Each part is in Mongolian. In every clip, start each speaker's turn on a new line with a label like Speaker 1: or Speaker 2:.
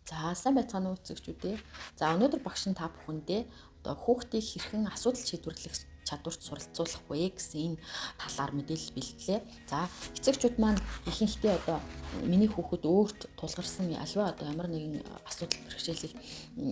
Speaker 1: За, сайн байцгаана уу, үзэгчүүдээ. За, өнөөдөр багш нь та бүхэндээ одоо хүүхдийг хэрхэн асуудал шийдвэрлэх чадварт суралцуулах вэ гэсэн энэ талаар мэдээлэл бэлтлээ. За, эцэгчүүд маань ихэнхдээ одоо миний хүүхэд өөрт тулгарсан альва одоо ямар нэгэн асуудал бэрхшээлийг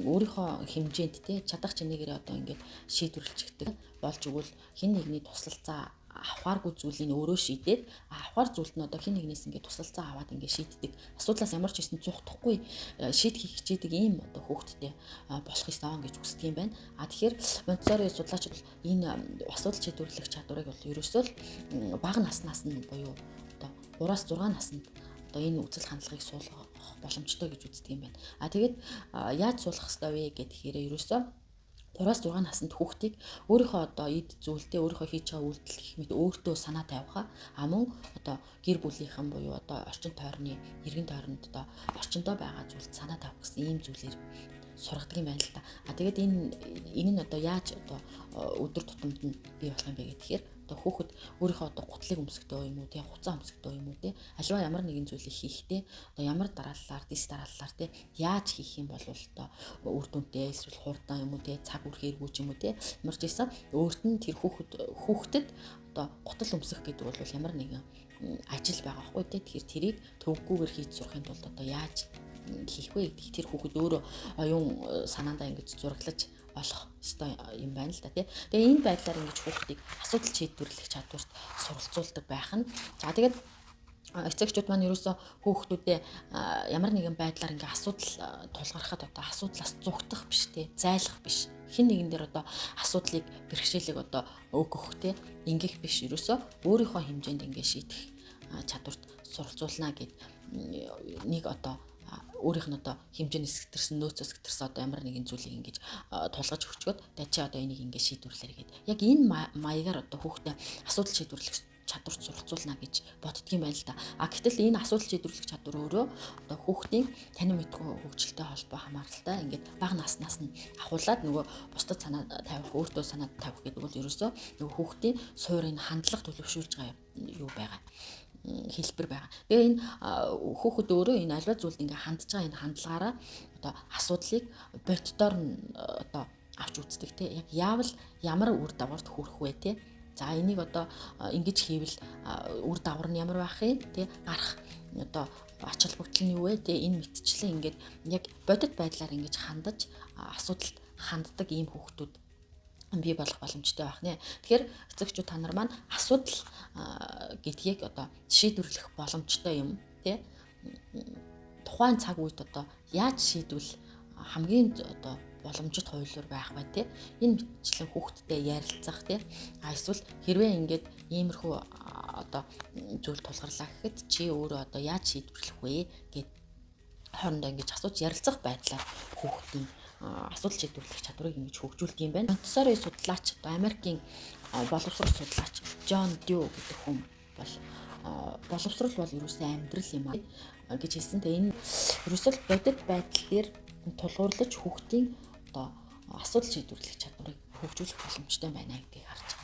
Speaker 1: өөрийнхөө хэмжээнд те чадах чинээгээр одоо ингээд шийдвэрлэчихдэг болж өгвөл хэн нэгний туслалцаа авахааргүй зүйлийг өөрөө шийдээд, авахар зүйлд нь одоо хэн нэгнээс ингээд туслалцаа аваад ингээд шийддэг. Асуудлаас ямар ч хийсэн зугтахгүй шийдэхийг хичээдэг ийм одоо хүүхэдтэй болох ёстой гэж хүсдэг юм байна. А тэгэхээр Монтессори судлаач бол энэ асуудал шийдвэрлэх чадварыг бол ерөөсөө л бага наснаас нь буюу одоо 3-аас 6 наснд одоо энэ үзэл хандлагыг суулгах боломжтой гэж үздэг юм байна. А тэгээд яаж суулгах ёстой вэ гэхээр ерөөсөө 3-аас 6 наснд хүүхдийг өөрийнхөө одоо эд зүйлдээ, өөрийнхөө хийж байгаа үйлдэл гэх мэт өөртөө санаа тавиха, а мөн одоо гэр бүлийнхэн буюу одоо орчин тойрны, эргэн тойронд одоо орчиндөө байгаа зүйлд санаа тавих гэсэн ийм зүйлээр сургадаг юм байна л та. А тэгээд энэ нь одоо яаж одоо өдөр тутамд нь бий болох юм бэ гэхээр одоо хүүхэд өөрийнхөө одоо гутлыг өмсөхдөө юм уу те, хуцаа өмсөхдөө юм уу те, альва ямар нэгэн зүйлийг хийхдээ одоо ямар дарааллаар, дис дарааллаар те яаж хийх юм бол одоо үр дүнтэй, эсвэл хурдан юм уу те, цаг үрхээргүй ч юм уу те, ямар ч байсан өөрт нь тэр хүүхдэд одоо гутал өмсөх гэдэг бол ямар нэгэн ажил байгаа байхгүй те. Тэгэхээр тэрийг төвөггүйгээр хийж сурахын тулд одоо яаж хийх вэ гэдэг тэр хүүхэд өөрөө оюун санаандаа ингэж зураглаж олох ёстой юм байна л да тий. Тэгээ энэ байдлаар ингэж хүүхдийг асуудал шийдвэрлэх чадварт суралцуулдаг байх нь. За, тэгээд эцэгчүүд маань ерөөсөө хүүхдүүдээ ямар нэгэн байдлаар ингээ асуудал тулгархад одоо асуудлаас зугтах биш те, зайлах биш, хэн нэгэн дээр одоо асуудлыг, бэрхшээлийг одоо өгөх те, ингэх биш, ерөөсөө өөрийнхөө хэмжээнд ингээ шийдэх чадварт суралцуулна гэд нэг одоо өөрийнх нь одоо хэмжээнээс сэтэрсэн, нөөцөөс сэтэрсэн одоо ямар нэгэн зүйлийг ингэж тулгаж өгчөөд та чи одоо энийг ингэ шийдвэрлээрэй гэд. Яг энэ маягаар одоо хүүхдээ асуудал шийдвэрлэх чадварт суралцуулна гэж боддгийм байл л да. А гэтэл энэ асуудал шийдвэрлэх чадвар өөрөө одоо хүүхдийн танин мэдхүй хөгжилтэй холбоо хамааралтай, ингээд бага наснаас нь ахуулаад нөгөө бусдад санаа тавих, өөртөө санаа тавих гэдэг бол ерөөсөө нөгөө хүүхдийн суурийг хандлага төлөвшүүлж байгаа юу байгаа хэлбэр байгаа. Тэгээ энэ хүүхэд өөрөө энэ альва зүйлд ингээ хандж байгаа энэ хандлагаараа одоо асуудлыг боддоор нь одоо авч үздэг те. Яг яавал ямар үр дагаварт хүрэх вэ те. За, энийг одоо ингэж хийвэл үр дагавар нь ямар байх юм те, гарах одоо ач холбогдол нь юу вэ те, энэ мэтчлэн ингээд яг бодит байдлаар ингэж хандаж асуудалд ханддаг ийм хүүхдүүд бий болох боломжтой байх нэ. Тэгэхээр эцэгчүүд та нар маань асуудал гэдгийг одоо шийдвэрлэх боломжтой юм тий. Тухайн цаг үед одоо яаж шийдвэл хамгийн одоо боломжит хувилбар байх вэ тий. Энэ мэтчлэн хүүхдтэй ярилцах тий. А эсвэл хэрвээ ингээд иймэрхүү одоо зүйл тулгарлаа гэхэд чи өөрөө одоо яаж шийдвэрлэх вэ гэд хоорондоо ингэж асууж ярилцах байдлаар хүүхдийн асуудал шийдвэрлэх чадварыг ингэж хөгжүүлдэг юм байна. Монтессори судлаач, одоо Америкийн боловсрол судлаач Джон Дью гэдэг хүн бол боловсрол бол ерөөсөө амьдрал юм а гэж хэлсэн. Тэгээ энэ ерөөсөө бодит байдал дээр тулгуурлаж хүүхдийн одоо асуудал шийдвэрлэх чадварыг хөгжүүлэх боломжтой байна гэдгийг харж байгаа.